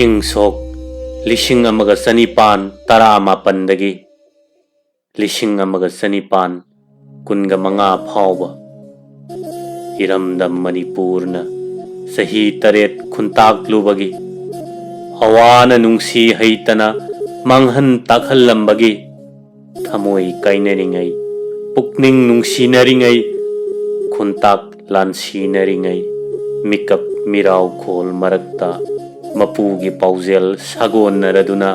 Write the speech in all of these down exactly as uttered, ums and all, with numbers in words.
ꯏꯪ ꯁꯣꯛ ꯂꯤꯁꯤꯡ ꯑꯃꯒ ꯆꯅꯤꯄꯥꯟ ꯇꯔꯥꯃꯥꯄꯟꯗꯒꯤ ꯂꯤꯁꯤꯡ ꯑꯃꯒ ꯆꯅꯤꯄꯥꯟ ꯀꯨꯟꯒ ꯃꯉꯥ ꯐꯥꯎꯕ ꯏꯔꯝꯗꯝ ꯃꯅꯤꯄꯨꯔꯅ ꯆꯍꯤ ꯇꯔꯦꯠ ꯈꯨꯟꯇꯥꯛꯂꯨꯕꯒꯤ, ꯑꯋꯥꯅ ꯅꯨꯡꯁꯤ ꯍꯩꯇꯅ ꯃꯥꯡꯍꯟ ꯇꯥꯛꯍꯜꯂꯝꯕꯒꯤ, ꯊꯃꯣꯏ ꯀꯥꯏꯅꯔꯤꯉꯩ, ꯄꯨꯛꯅꯤꯡ ꯅꯨꯡꯁꯤꯅꯔꯤꯉꯩ, ꯈꯨꯟꯇꯥꯛ ꯂꯥꯟꯁꯤꯅꯔꯤꯉꯩ, ꯃꯤꯀꯞ ꯃꯤꯔꯥꯎꯈꯣꯜ ꯃꯔꯛꯇ ꯃꯄꯨꯒꯤ ꯄꯥꯎꯖꯦꯜ ꯁꯥꯒꯣꯟꯅꯔꯗꯨꯅ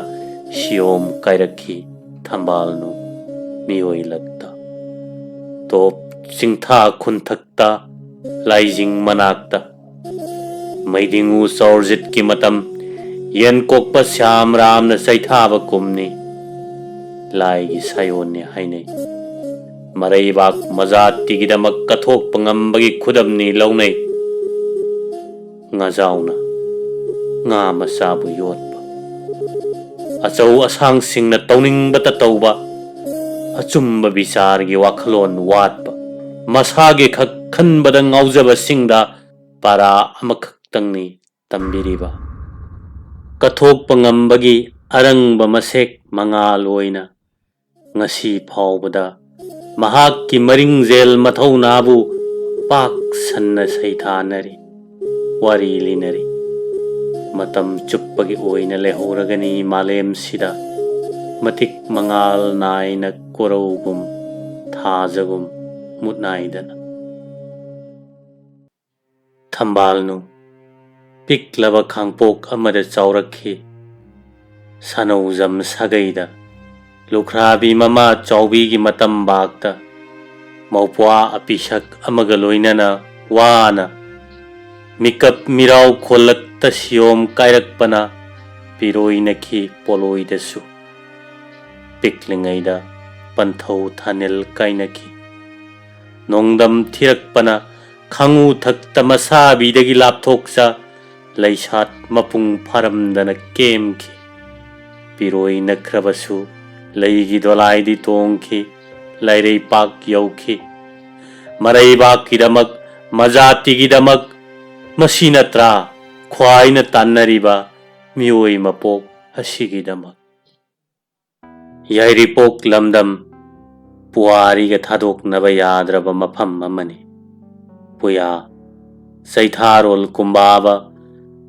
ꯁꯤꯌꯣꯝ ꯀꯥꯏꯔꯛꯈꯤ ꯊꯝꯕꯥꯜꯅꯨ ꯃꯤꯑꯣꯏ ꯂꯛꯇ꯫ ꯇꯣꯞ ꯆꯤꯡꯊꯥ ꯈꯨꯟꯊꯛꯇ, ꯂꯥꯏꯖꯤꯡ ꯃꯅꯥꯛꯇ, ꯃꯩꯗꯤꯡꯉꯨ ꯆꯥꯎꯔꯖꯤꯠꯀꯤ ꯃꯇꯝ, ꯌꯦꯟ ꯀꯣꯛꯄ ꯁ꯭ꯌꯥꯝ ꯔꯥꯝꯅ ꯆꯩꯊꯥꯕ ꯀꯨꯝꯅꯤ꯫ ꯂꯥꯏꯒꯤ ꯁꯥꯌꯣꯟꯅꯤ ꯍꯥꯏꯅꯩ꯫ ꯃꯔꯩꯕꯥꯛ ꯃꯖꯥꯇꯤꯒꯤꯗꯃꯛ ꯀꯠꯊꯣꯛꯄ ꯉꯝꯕꯒꯤ ꯈꯨꯗꯝꯅꯤ ꯂꯧꯅꯩ꯫ ꯉꯥꯖꯥꯎꯅ ꯉꯥ ꯃꯆꯥꯕꯨ ꯌꯣꯠꯄ, ꯑꯆꯧ ꯑꯁꯥꯡꯁꯤꯡꯅ ꯇꯧꯅꯤꯡꯕꯇ ꯇꯧꯕ, ꯑꯆꯨꯝꯕ ꯕꯤꯆꯥꯔꯒꯤ ꯋꯥꯈꯜꯂꯣꯟ ꯋꯥꯠꯄ, ꯃꯁꯥꯒꯤ ꯈꯛ ꯈꯟꯕꯗ ꯉꯥꯎꯖꯕꯁꯤꯡꯗ ꯄꯥꯔꯥ ꯑꯃꯈꯛꯇꯪꯅꯤ ꯇꯝꯕꯤꯔꯤꯕ꯫ ꯀꯠꯊꯣꯛꯄ ꯉꯝꯕꯒꯤ ꯑꯔꯪꯕ ꯃꯁꯦꯛ ꯃꯉꯥꯜ ꯑꯣꯏꯅ ꯉꯁꯤ ꯐꯥꯎꯕꯗ ꯃꯍꯥꯛꯀꯤ ꯃꯔꯤꯡꯖꯦꯜ ꯃꯊꯧꯅꯥꯕꯨ ꯄꯥꯛ ꯁꯟꯅ ꯁꯩꯊꯥꯅꯔꯤ, ꯋꯥꯔꯤ ꯂꯤꯅꯔꯤ꯫ ꯃꯇꯝ ꯆꯨꯞꯄꯒꯤ ꯑꯣꯏꯅ ꯂꯩꯍꯧꯔꯒꯅꯤ ꯃꯥꯂꯦꯝꯁꯤꯗ, ꯃꯇꯤꯛ ꯃꯉꯥꯜ ꯅꯥꯏꯅ ꯀꯣꯔꯧꯒꯨꯝ ꯊꯥꯖꯒꯨꯝ ꯃꯨꯠ ꯅꯥꯏꯗꯅ꯫ ꯊꯝꯕꯥꯜꯅꯨ ꯄꯤꯛꯂꯕ ꯈꯥꯡꯄꯣꯛ ꯑꯃꯗ ꯆꯥꯎꯔꯛꯈꯤ꯫ ꯁꯥꯅꯧꯖꯝ ꯁꯥꯒꯩꯗ ꯂꯨꯈ꯭ꯔꯥꯕꯤ ꯃꯃꯥ ꯆꯥꯎꯕꯤꯒꯤ ꯃꯇꯝꯕꯥꯛꯇ ꯃꯧꯄ꯭ꯋꯥ ꯑꯄꯤꯁꯛ ꯑꯃꯒ ꯂꯣꯏꯅꯅ ꯋꯥꯅ ꯃꯤꯀꯞ ꯃꯤꯔꯥꯎ ꯈꯣꯜꯂꯛꯇ ꯁꯤꯌꯣꯝ ꯀꯥꯏꯔꯛꯄꯅ ꯄꯤꯔꯣꯏꯅꯈꯤ ꯄꯣꯂꯣꯏꯗꯁꯨ꯫ ꯄꯤꯛꯂꯤꯉꯩꯗ ꯄꯟꯊꯧ ꯊꯥꯅꯤꯜ ꯀꯥꯏꯅꯈꯤ꯫ ꯅꯣꯡꯗꯝ ꯊꯤꯔꯛꯄꯅ ꯈꯥꯉꯨ ꯊꯛꯇ ꯃꯁꯥꯕꯤꯗꯒꯤ ꯂꯥꯞꯊꯣꯛꯆ ꯂꯩꯁꯥꯠ ꯃꯄꯨꯡ ꯐꯥꯔꯝꯗꯅ ꯀꯦꯝꯈꯤ꯫ ꯄꯤꯔꯣꯏ ꯅꯛꯈ꯭ꯔꯕꯁꯨ ꯂꯩꯒꯤ ꯗꯣꯂꯥꯏꯗꯤ ꯇꯣꯡꯈꯤ, ꯂꯥꯏꯔꯩꯄꯥꯛ ꯌꯧꯈꯤ꯫ ꯃꯔꯩꯕꯥꯛꯀꯤꯗꯃꯛ, ꯃꯖꯥꯇꯤꯒꯤꯗꯃꯛ, ꯃꯁꯤ ꯅꯠꯇ꯭ꯔꯥ ꯈ꯭ꯋꯥꯏꯅ ꯇꯥꯟꯅꯔꯤꯕ ꯃꯤꯑꯣꯏ ꯃꯄꯣꯛ ꯑꯁꯤꯒꯤꯗꯃꯛ꯫ ꯌꯥꯏꯔꯤꯄꯣꯛ ꯂꯝꯗꯝ ꯄꯨꯋꯥꯔꯤꯒ ꯊꯥꯗꯣꯛꯅꯕ ꯌꯥꯗ꯭ꯔꯕ ꯃꯐꯝ ꯑꯃꯅꯤ꯫ ꯄꯨꯌꯥ, ꯆꯩꯊꯥꯔꯣꯜ ꯀꯨꯝꯕꯥꯕ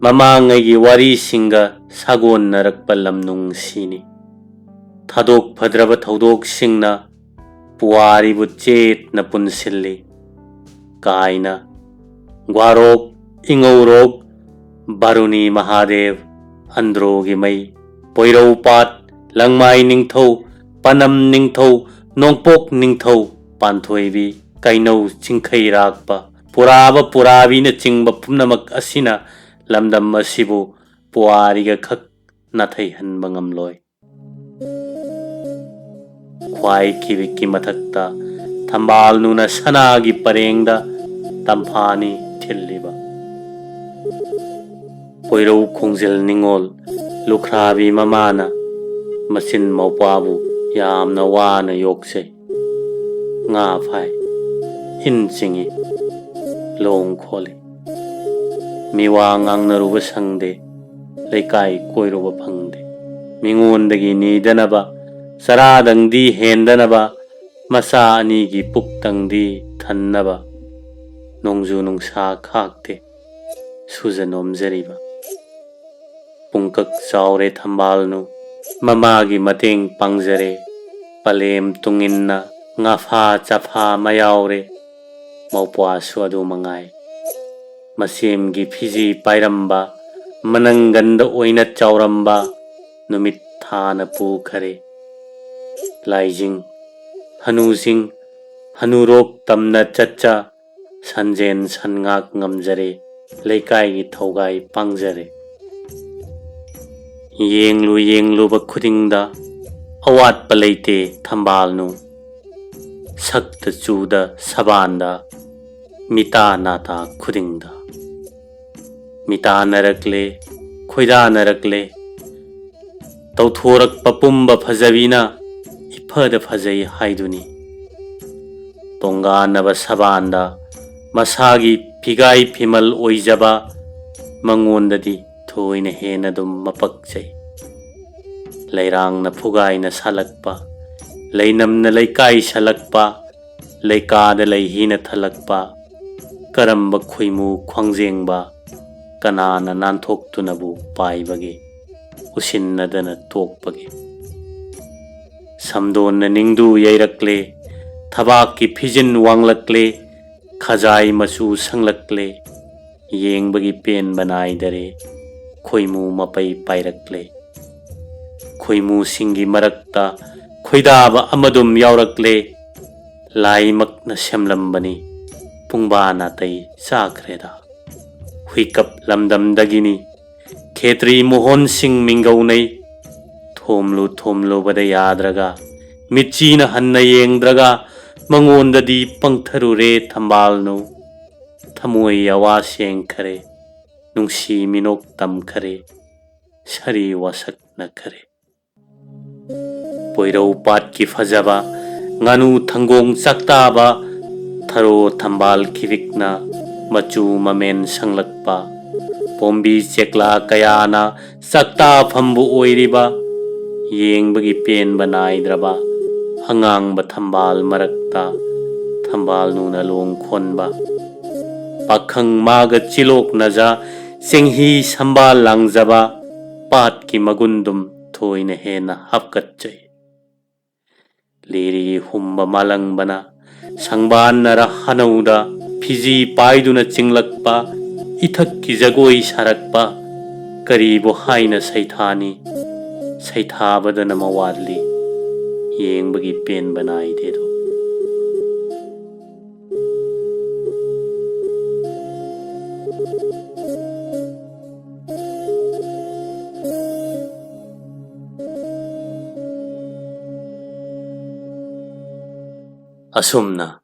ꯃꯃꯥꯡꯉꯩꯒꯤ ꯋꯥꯔꯤꯁꯤꯡꯒ ꯁꯥꯒꯣꯟꯅꯔꯛꯄ ꯂꯝꯅꯨꯡꯁꯤꯅꯤ꯫ ꯊꯥꯗꯣꯛ ꯐꯗ꯭ꯔꯕ ꯊꯧꯗꯣꯛꯁꯤꯡꯅ ꯄꯨꯋꯥꯔꯤꯕꯨ ꯆꯦꯠꯅ ꯄꯨꯟꯁꯤꯜꯂꯤ꯫ ꯀꯥꯏꯅ, ꯒ꯭ꯋꯥꯔꯣꯛ, ꯏꯉꯧꯔꯣꯛ, ꯕꯥꯔꯨꯅꯤ ꯃꯍꯥꯗꯦꯕ, ꯑꯟꯗ꯭ꯔꯣꯒꯤ ꯃꯩ, ꯄꯣꯏꯔꯧ ꯄꯥꯠ, ꯂꯪꯃꯥꯏ ꯅꯤꯡꯊꯧ, ꯄꯅꯝ ꯅꯤꯡꯊꯧ, ꯅꯣꯡꯄꯣꯛ ꯅꯤꯡꯊꯧ, ꯄꯥꯟꯊꯣꯏꯕꯤ, ꯀꯩꯅꯧ ꯆꯤꯡꯈꯩꯔꯥꯛꯄ, ꯄꯨꯔꯥꯕ ꯄꯨꯔꯥꯕꯤꯅꯆꯤꯡꯕ ꯄꯨꯝꯅꯃꯛ ꯑꯁꯤꯅ ꯂꯝꯗꯝ ꯑꯁꯤꯕꯨ ꯄꯨꯋꯥꯔꯤꯒ ꯈꯛ ꯅꯥꯊꯩꯍꯟꯕ ꯉꯝꯂꯣꯏ꯫ ꯈ꯭ꯋꯥꯏ ꯀꯤꯕꯤꯛꯀꯤ ꯃꯊꯛꯇ ꯊꯝꯕꯥꯜꯅꯨꯅ ꯁꯅꯥꯒꯤ ꯄꯔꯦꯡꯗ ꯇꯝꯐꯥꯅꯤ ꯊꯤꯜꯂꯤꯕ꯫ ꯄꯣꯏꯔꯧ ꯈꯣꯡꯖꯤꯜ ꯅꯤꯡꯉꯣꯜ ꯂꯨꯈ꯭ꯔꯥꯕꯤ ꯃꯃꯥꯅ ꯃꯆꯤꯟ ꯃꯧꯄ꯭ꯋꯥꯕꯨ ꯌꯥꯝꯅ ꯋꯥꯅ ꯌꯣꯛꯆꯩ꯫ ꯉꯥ ꯐꯥꯏ, ꯏꯟ ꯆꯤꯡꯏ, ꯂꯣꯡ ꯈꯣꯜꯂꯤ꯫ ꯃꯤꯋꯥ ꯉꯥꯡꯅꯔꯨꯕ ꯁꯪꯗꯦ, ꯂꯩꯀꯥꯏ ꯀꯣꯏꯔꯨꯕ ꯐꯪꯗꯦ꯫ ꯃꯤꯉꯣꯟꯗꯒꯤ ꯅꯤꯗꯅꯕ, ꯆꯔꯥꯗꯪꯗꯤ ꯍꯦꯟꯗꯅꯕ, ꯃꯆꯥ ꯑꯅꯤꯒꯤ ꯄꯨꯛꯇꯪꯗꯤ ꯊꯟꯅꯕ ꯅꯣꯡꯖꯨ ꯅꯨꯡꯁꯥ ꯈꯥꯛꯇꯦ ꯁꯨꯖ ꯅꯣꯝꯖꯔꯤꯕ꯫ ꯄꯨꯡꯀꯛ ꯆꯥꯎꯔꯦ ꯊꯝꯕꯥꯜꯅꯨ, ꯃꯃꯥꯒꯤ ꯃꯇꯦꯡ ꯄꯥꯡꯖꯔꯦ꯫ ꯄꯂꯦꯝ ꯇꯨꯡꯏꯟꯅ ꯉꯥꯐꯥ ꯆꯐꯥ ꯃꯌꯥꯎꯔꯦ, ꯃꯧꯄ꯭ꯋꯥꯁꯨ ꯑꯗꯨ ꯃꯉꯥꯏ꯫ ꯃꯁꯦꯝꯒꯤ ꯐꯤꯖꯤ ꯄꯥꯏꯔꯝꯕ, ꯃꯅꯪꯒꯟꯗ ꯑꯣꯏꯅ ꯆꯥꯎꯔꯝꯕ, ꯅꯨꯃꯤꯠ ꯊꯥꯅ ꯄꯨꯈꯔꯦ꯫ ꯂꯥꯏꯖꯤꯡ, ꯍꯅꯨꯖꯤꯡ, ꯍꯅꯨꯔꯣꯛ ꯇꯝꯅ ꯆꯠꯆ, ꯁꯟꯖꯦꯟ ꯁꯟꯉꯥꯛ ꯉꯝꯖꯔꯦ, ꯂꯩꯀꯥꯏꯒꯤ ꯊꯧꯒꯥꯏ ꯄꯥꯡꯖꯔꯦ꯫ ꯌꯦꯡꯂꯨ ꯌꯦꯡꯂꯨꯕ ꯈꯨꯗꯤꯡꯗ ꯑꯋꯥꯠꯄ ꯂꯩꯇꯦ ꯊꯝꯕꯥꯜꯅꯨ꯫ ꯁꯛꯇ ꯆꯨꯗ ꯁꯕꯥꯟꯗ, ꯃꯤꯇꯥ ꯅꯥꯇꯥ ꯈꯨꯗꯤꯡꯗ꯫ ꯃꯤꯇꯥꯅꯔꯛꯂꯦ, ꯈꯣꯏꯗꯥꯅꯔꯛꯂꯦ꯫ ꯇꯧꯊꯣꯔꯛꯄ ꯄꯨꯝꯕ ꯐꯖꯕꯤꯅ ꯏꯐꯗ ꯐꯖꯩ ꯍꯥꯏꯗꯨꯅꯤ꯫ ꯇꯣꯉꯥꯟꯅꯕ ꯁꯕꯥꯟꯗ ꯃꯁꯥꯒꯤ ꯐꯤꯒꯥꯏ ꯐꯤꯃꯜ ꯑꯣꯏꯖꯕ ꯃꯉꯣꯟꯗꯗꯤ ꯊꯣꯏꯅ ꯍꯦꯟꯅ ꯑꯗꯨꯝ ꯃꯄꯛꯆꯩ꯫ ꯂꯩꯔꯥꯡꯅ ꯐꯨꯒꯥꯏꯅ ꯁꯥꯠꯂꯛꯄ, ꯂꯩꯅꯝꯅ ꯂꯩꯀꯥꯏ ꯁꯥꯠꯂꯛꯄ, ꯂꯩꯀꯥꯗ ꯂꯩꯍꯤꯅ ꯊꯜꯂꯛꯄ, ꯀꯔꯝꯕ ꯈꯣꯏꯃꯨ ꯈ꯭ꯋꯥꯡꯖꯦꯡꯕ, ꯀꯅꯥꯅ ꯅꯥꯟꯊꯣꯛꯇꯨꯅꯕꯨ ꯄꯥꯏꯕꯒꯦ, ꯎꯁꯤꯟꯅꯗꯅ ꯇꯣꯛꯄꯒꯦ? ꯁꯝꯗꯣꯟꯅ ꯅꯤꯡꯗꯨ ꯌꯩꯔꯛꯂꯦ, ꯊꯕꯥꯛꯀꯤ ꯐꯤꯖꯤꯟ ꯋꯥꯡꯂꯛꯂꯦ, ꯈꯖꯥꯏ ꯃꯆꯨ ꯁꯪꯂꯛꯂꯦ, ꯌꯦꯡꯕꯒꯤ ꯄꯦꯟꯕ ꯅꯥꯏꯗꯔꯦ, ꯈꯣꯏꯃꯨ ꯃꯄꯩ ꯄꯥꯏꯔꯛꯂꯦ꯫ ꯈꯣꯏꯃꯨꯁꯤꯡꯒꯤ ꯃꯔꯛꯇ ꯈꯣꯏꯗꯥꯕ ꯑꯃꯗꯨꯝ ꯌꯥꯎꯔꯛꯂꯦ꯫ ꯂꯥꯏꯃꯛꯅ ꯁꯦꯝꯂꯝꯕꯅꯤ, ꯄꯨꯡꯕꯥ ꯅꯥꯇꯩ ꯆꯥꯈ꯭ꯔꯦꯗ꯫ ꯍꯨꯏꯀꯞ ꯂꯝꯗꯝꯗꯒꯤꯅꯤ, ꯈꯦꯇ꯭ꯔꯤ ꯃꯣꯍꯣꯟ ꯁꯤꯡ ꯃꯤꯡꯒꯧꯅꯩ꯫ ꯊꯣꯝꯂꯨ ꯊꯣꯝꯂꯨꯕꯗ ꯌꯥꯗ꯭ꯔꯒ, ꯃꯤꯠꯆꯤꯅ ꯍꯟꯅ ꯌꯦꯡꯗ꯭ꯔꯒ, ꯃꯉꯣꯟꯗꯗꯤ ꯄꯪꯊꯔꯨꯔꯦ ꯊꯝꯕꯥꯜꯅꯨ꯫ ꯊꯃꯣꯏ ꯑꯋꯥ ꯁꯦꯡꯈꯔꯦ, ꯅꯨꯡꯁꯤ ꯃꯤꯅꯣꯛ ꯇꯝꯈꯔꯦ, ꯁꯥꯔꯤ ꯋꯥꯁꯛꯅꯈꯔꯦ꯫ ꯄꯣꯏꯔꯧ ꯄꯥꯠꯀꯤ ꯐꯖꯕ, ꯉꯥꯅꯨ ꯊꯪꯒꯣꯡ ꯆꯥꯛꯇꯥꯕ, ꯊꯔꯣ ꯊꯝꯕꯥꯜ ꯈꯤꯕꯤꯛꯅ ꯃꯆꯨ ꯃꯃꯦꯟ ꯁꯪꯂꯛꯄ, ꯄꯣꯝꯕꯤ ꯆꯦꯛꯂꯥ ꯀꯌꯥꯅ ꯆꯥꯛꯇꯥꯐꯝꯕꯨ ꯑꯣꯏꯔꯤꯕ, ꯌꯦꯡꯕꯒꯤ ꯄꯦꯟꯕ ꯅꯥꯏꯗ꯭ꯔꯕ ꯑꯉꯥꯡꯕ ꯊꯝꯕꯥꯜ ꯃꯔꯛꯇ ꯊꯝꯕꯥꯜꯅꯨꯅ ꯂꯣꯡ ꯈꯣꯟꯕ, ꯄꯥꯈꯪ ꯃꯥꯒ ꯆꯤꯂꯣꯛꯅꯖ ꯆꯦꯡꯍꯤ ꯁꯝꯕꯥꯜ ꯂꯥꯡꯖꯕ ꯄꯥꯠꯀꯤ ꯃꯒꯨꯟꯗꯨꯝ ꯊꯣꯏꯅ ꯍꯦꯟꯅ ꯍꯥꯞꯀꯠꯆꯩ꯫ ꯂꯤꯔꯤ ꯍꯨꯝꯕ ꯃꯥꯂꯪꯕꯅ ꯁꯪꯕꯥꯟꯅꯔ ꯍꯅꯧꯗ ꯐꯤꯖꯤ ꯄꯥꯏꯗꯨꯅ ꯆꯤꯡꯂꯛꯄ, ꯏꯊꯛꯀꯤ ꯖꯒꯣꯏ ꯁꯥꯔꯛꯄ, ꯀꯔꯤꯕꯨ ꯍꯥꯏꯅ ꯁꯩꯊꯥꯅꯤ? ꯁꯩꯊꯥꯕꯗꯅ ꯃꯋꯥꯠꯂꯤ, ꯌꯦꯡꯕꯒꯤ ꯄꯦꯟꯕ ꯅꯥꯏꯗꯦꯗꯣ꯫ ꯑꯁꯨꯝꯅ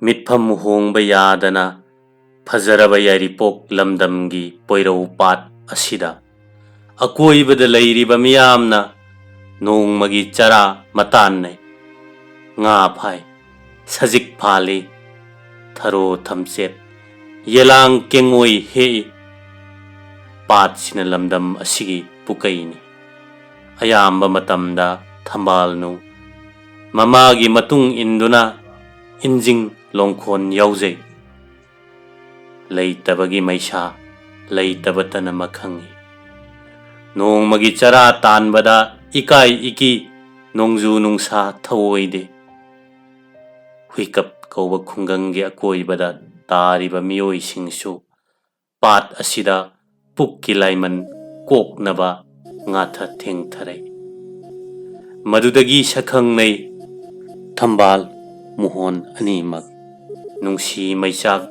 ꯃꯤꯠꯐꯝ ꯍꯣꯡꯕ ꯌꯥꯗꯅ ꯐꯖꯔꯕ ꯌꯥꯏꯔꯤꯄꯣꯛ ꯂꯝꯗꯝꯒꯤ ꯄꯣꯏꯔꯧ ꯄꯥꯠ ꯑꯁꯤꯗ ꯑꯀꯣꯏꯕꯗ ꯂꯩꯔꯤꯕ ꯃꯤꯌꯥꯝꯅ ꯅꯣꯡꯃꯒꯤ ꯆꯔꯥ ꯃꯇꯥꯟꯅꯩ꯫ ꯉꯥ ꯐꯥꯏ, ꯁꯖꯤꯛ ꯐꯥꯜꯂꯤ, ꯊꯔꯣ ꯊꯝꯆꯦꯠ, ꯌꯦꯂꯥꯡ ꯀꯦꯡꯉꯣꯏ ꯍꯦꯛꯏ꯫ ꯄꯥꯠꯁꯤꯅ ꯂꯝꯗꯝ ꯑꯁꯤꯒꯤ ꯄꯨꯀꯩꯅꯤ꯫ ꯑꯌꯥꯝꯕ ꯃꯇꯝꯗ ꯊꯝꯕꯥꯜꯅꯨ ꯃꯃꯥꯒꯤ ꯃꯇꯨꯡ ꯏꯟꯗꯨꯅ ꯏꯟꯖꯤꯡ ꯂꯣꯡꯈꯣꯟ ꯌꯥꯎꯖꯩ꯫ ꯂꯩꯇꯕꯒꯤ ꯃꯩꯁꯥ ꯂꯩꯇꯕꯇꯅ ꯃꯈꯪꯏ꯫ ꯅꯣꯡꯃꯒꯤ ꯆꯔꯥ ꯇꯥꯟꯕꯗ ꯏꯀꯥꯏ ꯏꯀꯤ ꯅꯣꯡꯖꯨ ꯅꯨꯡꯁꯥ ꯊꯧꯑꯣꯏꯗꯦ꯫ ꯍꯨꯏꯀꯞ ꯀꯧꯕ ꯈꯨꯡꯒꯪꯒꯤ ꯑꯀꯣꯏꯕꯗ ꯇꯥꯔꯤꯕ ꯃꯤꯑꯣꯏꯁꯤꯡꯁꯨ ꯄꯥꯠ ꯑꯁꯤꯗ ꯄꯨꯛꯀꯤ ꯂꯥꯏꯃꯟ ꯀꯣꯛꯅꯕ ꯉꯥꯊ ꯊꯦꯡꯊꯔꯦ꯫ ꯃꯗꯨꯗꯒꯤ ꯁꯛꯈꯪꯅꯩ ꯊꯝꯕꯥꯜ ꯃꯨꯍꯣꯟ ꯑꯅꯤꯃꯛ꯫ ꯅꯨꯡꯁꯤ ꯃꯩꯆꯥꯛ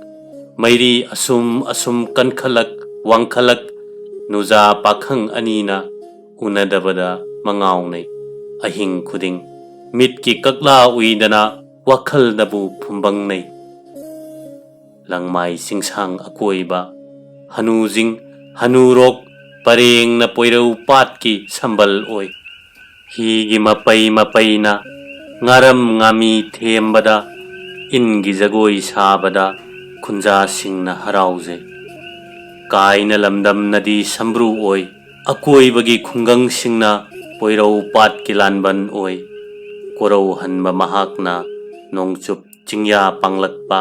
ꯃꯩꯔꯤ ꯑꯁꯨꯝ ꯑꯁꯨꯝ ꯀꯟꯈꯠꯂꯛ ꯋꯥꯡꯈꯠꯂꯛ ꯅꯨꯖꯥ ꯄꯥꯈꯪ ꯑꯅꯤꯅ ꯎꯅꯗꯕꯗ ꯃꯉꯥꯎꯅꯩ꯫ ꯑꯍꯤꯡ ꯈꯨꯗꯤꯡ ꯃꯤꯠꯀꯤ ꯀꯛꯂꯥ ꯎꯏꯗꯅ ꯋꯥꯈꯜꯗꯕꯨ ꯐꯨꯝꯕꯪꯅꯩ꯫ ꯂꯪꯃꯥꯏ ꯆꯤꯡꯁꯥꯡ ꯑꯀꯣꯏꯕ ꯍꯅꯨꯖꯤꯡ ꯍꯅꯨꯔꯣꯛ ꯄꯔꯦꯡꯅ ꯄꯣꯏꯔꯧ ꯄꯥꯠꯀꯤ ꯁꯝꯕꯜ ꯑꯣꯏ꯫ ꯍꯤꯒꯤ ꯃꯄꯩ ꯃꯄꯩꯅ ꯉꯥꯔꯝ ꯉꯥꯃꯤ ꯊꯦꯝꯕꯗ ꯏꯟꯒꯤ ꯖꯒꯣꯏ ꯁꯥꯕꯗ ꯈꯨꯟꯖꯥꯁꯤꯡꯅ ꯍꯔꯥꯎꯖꯩ꯫ ꯀꯥꯏꯅ ꯂꯝꯗꯝꯅꯗꯤ ꯁꯝꯕ꯭ꯔꯨ ꯑꯣꯏ꯫ ꯑꯀꯣꯏꯕꯒꯤ ꯈꯨꯡꯒꯪꯁꯤꯡꯅ ꯄꯣꯏꯔꯧ ꯄꯥꯠꯀꯤ ꯂꯥꯟꯕꯟ ꯑꯣꯏ꯫ ꯀꯣꯔꯧꯍꯟꯕ ꯃꯍꯥꯛꯅ ꯅꯣꯡꯆꯨꯞ ꯆꯤꯡꯌꯥ ꯄꯥꯡꯂꯛꯄ,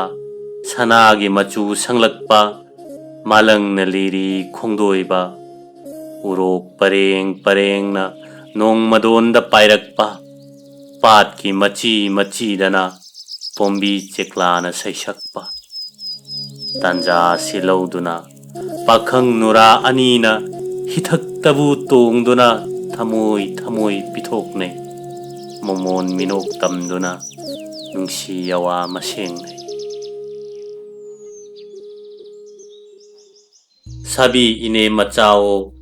ꯁꯅꯥꯒꯤ ꯃꯆꯨ ꯁꯪꯂꯛꯄ, ꯃꯥꯂꯪꯅ ꯂꯤꯔꯤ ꯈꯣꯡꯗꯣꯏꯕ, ꯎꯔꯣꯛ ꯄꯔꯦꯡ ꯄꯔꯦꯡꯅ ꯅꯣꯡꯃꯗꯣꯟꯗ ꯄꯥꯏꯔꯛꯄ, ꯄꯥꯠꯀꯤ ꯃꯆꯤ ꯃꯆꯤꯗꯅ ꯄꯣꯝꯕꯤ ꯆꯦꯛꯂꯥꯅ ꯁꯩꯁꯛꯄ꯫ ꯇꯥꯟꯖꯥ ꯑꯁꯤ ꯂꯧꯗꯨꯅ ꯄꯥꯈꯪ ꯅꯨꯔꯥ ꯑꯅꯤꯅ ꯍꯤꯊꯛꯇꯕꯨ ꯇꯣꯡꯗꯨꯅ ꯊꯃꯣꯏ ꯊꯃꯣꯏ ꯄꯤꯊꯣꯛꯅꯩ꯫ ꯃꯃꯣꯟ ꯃꯤꯅꯣꯛ ꯇꯝꯗꯨꯅ ꯅꯨꯡꯁꯤ ꯌꯥꯋꯥ ꯃꯁꯦꯡꯅꯩ꯫ ꯁꯥꯕꯤ ꯏꯅꯦ ꯃꯆꯥꯑꯣ,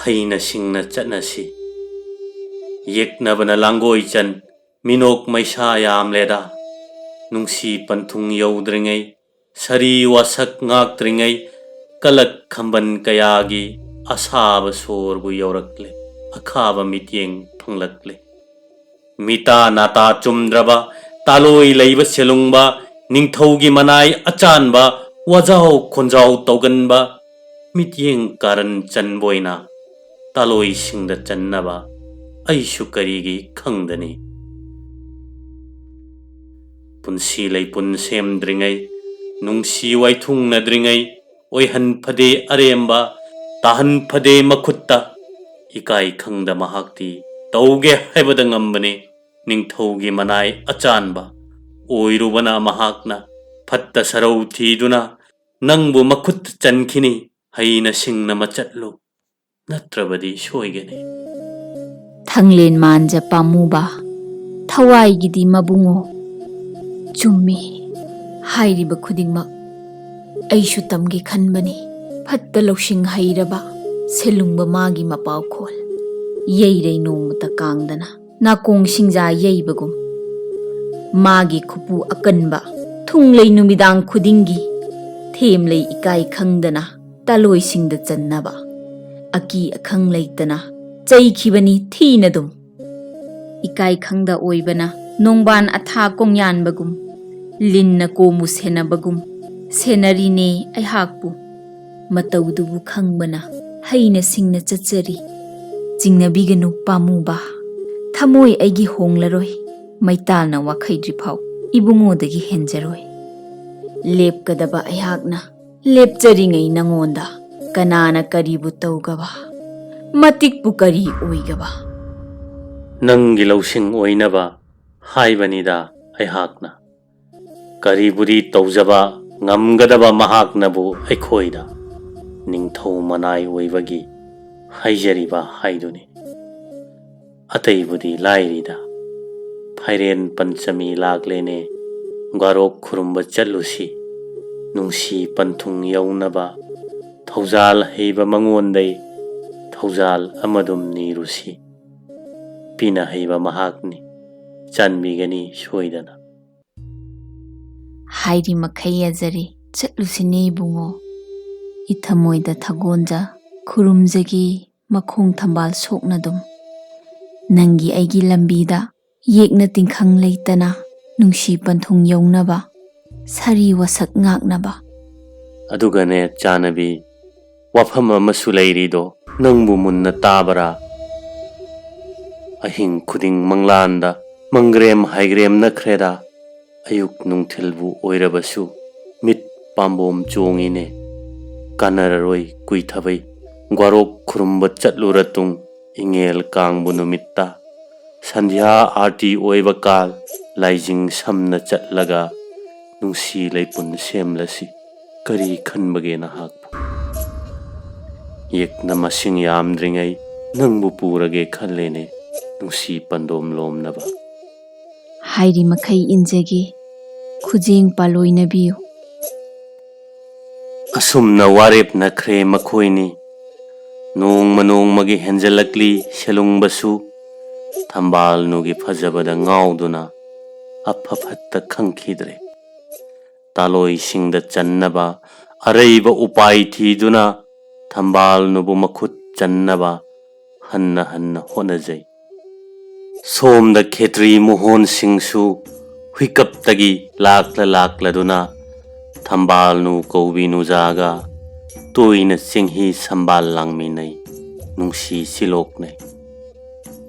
ꯍꯩꯅ ꯁꯤꯡꯅ ꯆꯠꯅꯁꯤ꯫ ꯌꯦꯛꯅꯕꯅ ꯂꯥꯡꯒꯣꯏ ꯆꯟ, ꯃꯤꯅꯣꯛ ꯃꯩꯁꯥ ꯌꯥꯝꯂꯦꯗ꯫ ꯅꯨꯡꯁꯤ ꯄꯟꯊꯨꯡ ꯌꯧꯗ꯭ꯔꯤꯉꯩ, ꯁꯥꯔꯤ ꯋꯥꯁꯛ ꯉꯥꯛꯇ꯭ꯔꯤꯉꯩ, ꯀꯂꯛ ꯈꯝꯕꯟ ꯀꯌꯥꯒꯤ ꯑꯁꯥꯕ ꯁꯣꯔꯕꯨ ꯌꯧꯔꯛꯂꯦ, ꯑꯈꯥꯕ ꯃꯤꯠꯌꯦꯡ ꯐꯪꯂꯛꯂꯦ꯫ ꯃꯤꯇꯥ ꯅꯥꯇꯥ ꯆꯨꯝꯗ꯭ꯔꯕ, ꯇꯥꯂꯣꯏ ꯂꯩꯕ ꯁꯦꯂꯨꯡꯕ, ꯅꯤꯡꯊꯧꯒꯤ ꯃꯅꯥꯏ ꯑꯆꯥꯟꯕ, ꯋꯥꯖꯥꯎ ꯈꯣꯟꯖꯥꯎ ꯇꯧꯒꯟꯕ, ꯃꯤꯠꯌꯦꯡ ꯀꯥꯔꯟ ꯆꯟꯕꯣꯏꯅ ꯇꯥꯂꯣꯏꯁꯤꯡꯗ ꯆꯟꯅꯕ ꯑꯩꯁꯨ ꯀꯔꯤꯒꯤ ꯈꯪꯗꯅꯤ? ꯄꯨꯟꯁꯤ ꯂꯩꯄꯨꯟ ꯁꯦꯝꯗ꯭ꯔꯤꯉꯩ, ꯅꯨꯡꯁꯤ ꯋꯥꯏꯊꯨꯡꯅꯗ꯭ꯔꯤꯉꯩ, ꯑꯣꯏꯍꯟ ꯐꯗꯦ ꯑꯔꯦꯝꯕ, ꯇꯥꯍꯟ ꯐꯗꯦ ꯃꯈꯨꯠꯇ꯫ ꯏꯀꯥꯏ ꯈꯪꯗ ꯃꯍꯥꯛꯇꯤ ꯇꯧꯒꯦ ꯍꯥꯏꯕꯗ ꯉꯝꯕꯅꯤ꯫ ꯅꯤꯡꯊꯧꯒꯤ ꯃꯅꯥꯏ ꯑꯆꯥꯟꯕ ꯑꯣꯏꯔꯨꯕꯅ ꯃꯍꯥꯛꯅ ꯐꯠꯇ ꯁꯔꯧ ꯊꯤꯗꯨꯅ ꯅꯪꯕꯨ ꯃꯈꯨꯠꯇ ꯆꯟꯈꯤꯅꯤ꯫ ꯍꯩꯅ ꯁꯤꯡꯅ ꯃꯆꯠꯂꯨ, ꯅꯠꯇ꯭ꯔꯕꯗꯤ ꯁꯣꯏꯒꯅꯤ꯫ ꯊꯪꯂꯦꯟ ꯃꯥꯟꯖ ꯄꯥꯝꯃꯨꯕ, ꯊꯋꯥꯏꯒꯤꯗꯤ ꯃꯕꯨꯡꯉꯣ꯫ ꯆꯨꯝꯃꯤ, ꯍꯥꯏꯔꯤꯕ ꯈꯨꯗꯤꯡꯃꯛ ꯑꯩꯁꯨ ꯇꯝꯒꯦ ꯈꯟꯕꯅꯤ꯫ ꯐꯠꯇ ꯂꯧꯁꯤꯡ ꯍꯩꯔꯕ ꯁꯦꯂꯨꯡꯕ ꯃꯥꯒꯤ ꯃꯄꯥꯎꯈꯣꯜ꯫ ꯌꯩꯔꯩ ꯅꯣꯡꯃꯇ ꯀꯥꯡꯗꯅ ꯅꯥꯀꯣꯡ ꯁꯤꯡꯖꯥ ꯌꯩꯕꯒꯨꯝ꯫ ꯃꯥꯒꯤ ꯈꯨꯄꯨ ꯑꯀꯟꯕ ꯊꯨꯡꯂꯩ ꯅꯨꯃꯤꯗꯥꯡ ꯈꯨꯗꯤꯡꯒꯤ ꯊꯦꯝꯂꯩ ꯏꯀꯥꯏ ꯈꯪꯗꯅ ꯇꯥꯂꯣꯏꯁꯤꯡꯗ ꯆꯟꯅꯕ꯫ ꯑꯀꯤ ꯑꯈꯪ ꯂꯩꯇꯅ ꯆꯩꯈꯤꯕꯅꯤ ꯊꯤꯅꯗꯨꯝ꯫ ꯏꯀꯥꯏ ꯈꯪꯗ ꯑꯣꯏꯕꯅ ꯅꯣꯡꯕꯥꯟ ꯑꯊꯥ ꯀꯣꯡꯌꯥꯟꯕꯒꯨꯝ, ꯂꯤꯟꯅ ꯀꯣꯝꯕꯨ ꯁꯦꯟꯅꯕꯒꯨꯝ ꯁꯦꯟꯅꯔꯤꯅꯦ ꯑꯩꯍꯥꯛꯄꯨ꯫ ꯃꯇꯧꯗꯨꯕꯨ ꯈꯪꯕꯅ ꯍꯩꯅ ꯁꯤꯡꯅ ꯆꯠꯆꯔꯤ꯫ ꯆꯤꯡꯅꯕꯤꯒꯅꯨ ꯄꯥꯝꯃꯨꯕ, ꯊꯃꯣꯏ ꯑꯩꯒꯤ ꯍꯣꯡꯂꯔꯣꯏ꯫ ꯃꯩꯇꯥꯜꯅ ꯋꯥꯈꯩꯗ꯭ꯔꯤꯐꯥꯎ ꯏꯕꯨꯡꯉꯣꯗꯒꯤ ꯍꯦꯟꯖꯔꯣꯏ꯫ ꯂꯦꯞꯀꯗꯕ ꯑꯩꯍꯥꯛꯅ ꯂꯦꯞꯆꯔꯤꯉꯩ ꯅꯉꯣꯟꯗ ꯀꯅꯥꯅ ꯀꯔꯤꯕꯨ ꯇꯧꯒꯕ? ꯃꯇꯤꯛꯄꯨ ꯀꯔꯤ ꯑꯣꯏꯒꯕ? ꯅꯪꯒꯤ ꯂꯧꯁꯤꯡ ꯑꯣꯏꯅꯕ ꯍꯥꯏꯕꯅꯤꯗ ꯑꯩꯍꯥꯛꯅ꯫ ꯀꯔꯤꯕꯨꯗꯤ ꯇꯧꯖꯕ ꯉꯝꯒꯗꯕ ꯃꯍꯥꯛꯅꯕꯨ ꯑꯩꯈꯣꯏꯗ ꯅꯤꯡꯊꯧ ꯃꯅꯥꯏ ꯑꯣꯏꯕꯒꯤ ꯍꯥꯏꯖꯔꯤꯕ ꯍꯥꯏꯗꯨꯅꯤ꯫ ꯑꯇꯩꯕꯨꯗꯤ ꯂꯥꯏꯔꯤꯗ꯫ ꯐꯥꯏꯔꯦꯟ ꯄꯟꯆꯃꯤ ꯂꯥꯛꯂꯦꯅꯦ, ꯒꯥꯔꯣꯛ ꯈꯨꯔꯨꯝꯕ ꯆꯠꯂꯨꯁꯤ꯫ ꯅꯨꯡꯁꯤ ꯄꯟꯊꯨꯡ ꯌꯧꯅꯕ ꯊꯧꯖꯥꯜ ꯍꯩꯕ ꯃꯉꯣꯟꯗꯩ ꯊꯧꯖꯥꯜ ꯑꯃꯗꯨꯝ ꯅꯤꯔꯨꯁꯤ꯫ ꯄꯤꯅ ꯍꯩꯕ ꯃꯍꯥꯛꯅꯤ, ꯆꯥꯟꯕꯤꯒꯅꯤ ꯁꯣꯏꯗꯅ꯫ ꯍꯥꯏꯔꯤ ꯃꯈꯩ ꯌꯥꯖꯔꯤ, ꯆꯠꯂꯨꯁꯤꯅꯦ ꯏꯕꯨꯡꯉꯣ꯫ ꯏꯊꯃꯣꯏꯗ ꯊꯥꯒꯣꯟꯖ ꯈꯨꯔꯨꯝꯖꯒꯦ, ꯃꯈꯣꯡ ꯊꯝꯕꯥꯜ ꯁꯣꯛꯅꯗꯨꯝ꯫ ꯅꯪꯒꯤ ꯑꯩꯒꯤ ꯂꯝꯕꯤꯗ ꯌꯦꯛꯅ ꯇꯤꯡꯈꯪ ꯂꯩꯇꯅ ꯅꯨꯡꯁꯤ ꯄꯟꯊꯨꯡ ꯌꯧꯅꯕ, ꯁꯥꯔꯤ ꯋꯥꯁꯛ ꯉꯥꯛꯅꯕ꯫ ꯑꯗꯨꯒꯅꯦ ꯆꯥꯅꯕꯤ, ꯋꯥꯐꯝ ꯑꯃꯁꯨ ꯂꯩꯔꯤꯗꯣ ꯅꯪꯕꯨ ꯃꯨꯟꯅ ꯇꯥꯕꯔꯥ? ꯑꯍꯤꯡ ꯈꯨꯗꯤꯡ ꯃꯪꯂꯥꯟꯗ ꯃꯪꯒ꯭ꯔꯦꯝ ꯍꯥꯏꯒ꯭ꯔꯦꯝꯅꯈ꯭ꯔꯦꯗ꯫ ꯑꯌꯨꯛ ꯅꯨꯡꯊꯤꯜꯕꯨ ꯑꯣꯏꯔꯕꯁꯨ ꯃꯤꯠ ꯄꯥꯝꯕꯣꯝ ꯆꯣꯡꯉꯤꯅꯦ꯫ ꯀꯥꯟꯅꯔꯔꯣꯏ ꯀꯨꯏꯊꯕꯩ ꯒ꯭ꯋꯥꯔꯣꯛ ꯈꯨꯔꯨꯝꯕ ꯆꯠꯂꯨꯔ ꯇꯨꯡ ꯏꯉꯦꯜ ꯀꯥꯡꯕꯨ ꯅꯨꯃꯤꯠꯇ ꯁꯟꯙ꯭ꯌꯥ ꯑꯥꯔꯇꯤ ꯑꯣꯏꯕ ꯀꯥꯜ ꯂꯥꯏꯖꯤꯡ ꯁꯝꯅ ꯆꯠꯂꯒ ꯅꯨꯡꯁꯤ ꯂꯩꯄꯨꯟ ꯁꯦꯝꯂꯁꯤ꯫ ꯀꯔꯤ ꯈꯟꯕꯒꯦ ꯅꯍꯥꯛꯄꯨ? ꯌꯦꯛꯅ ꯃꯁꯤꯡ ꯌꯥꯝꯗ꯭ꯔꯤꯉꯩ ꯅꯪꯕꯨ ꯄꯨꯔꯒꯦ ꯈꯜꯂꯦꯅꯦ ꯅꯨꯡꯁꯤ ꯄꯟꯗꯣꯝ ꯂꯣꯝꯅꯕ꯫ ꯍꯥꯏꯔꯤ ꯃꯈꯩ ꯏꯟꯖꯒꯦ, ꯈꯨꯖꯦꯡ ꯄꯥꯜꯂꯣꯏꯅꯕꯤꯌꯨ꯫ ꯑꯁꯨꯝꯅ ꯋꯥꯔꯦꯞꯅꯈ꯭ꯔꯦ ꯃꯈꯣꯏꯅꯤ꯫ ꯅꯣꯡꯃ ꯅꯣꯡꯃꯒꯤ ꯍꯦꯟꯖꯜꯂꯛꯂꯤ ꯁꯦꯂꯨꯡꯕꯁꯨ꯫ ꯊꯝꯕꯥꯜꯅꯨꯒꯤ ꯐꯖꯕꯗ ꯉꯥꯎꯗꯨꯅ ꯑꯐ ꯐꯠꯇ ꯈꯪꯈꯤꯗ꯭ꯔꯦ꯫ ꯇꯥꯂꯣꯏꯁꯤꯡꯗ ꯆꯟꯅꯕ ꯑꯔꯩꯕ ꯎꯄꯥꯏ ꯊꯤꯗꯨꯅ ꯊꯝꯕꯥꯜꯅꯨꯕꯨ ꯃꯈꯨꯠ ꯆꯟꯅꯕ ꯍꯟꯅ ꯍꯟꯅ ꯍꯣꯠꯅꯖꯩ꯫ ꯁꯣꯝꯗ ꯈꯦꯇ꯭ꯔꯤ ꯃꯣꯍꯣꯟ ꯁꯤꯡꯁꯨ ꯍꯨꯏꯀꯞꯇꯒꯤ ꯂꯥꯛꯂ ꯂꯥꯛꯂꯗꯨꯅ ꯊꯝꯕꯥꯜꯅꯨ ꯀꯧꯕꯤ ꯅꯨꯖꯥꯒ ꯇꯣꯏꯅ ꯆꯤꯡꯍꯤ ꯁꯝꯕꯥꯜ ꯂꯥꯡꯃꯤꯟꯅꯩ, ꯅꯨꯡꯁꯤ ꯁꯤꯂꯣꯛꯅꯩ꯫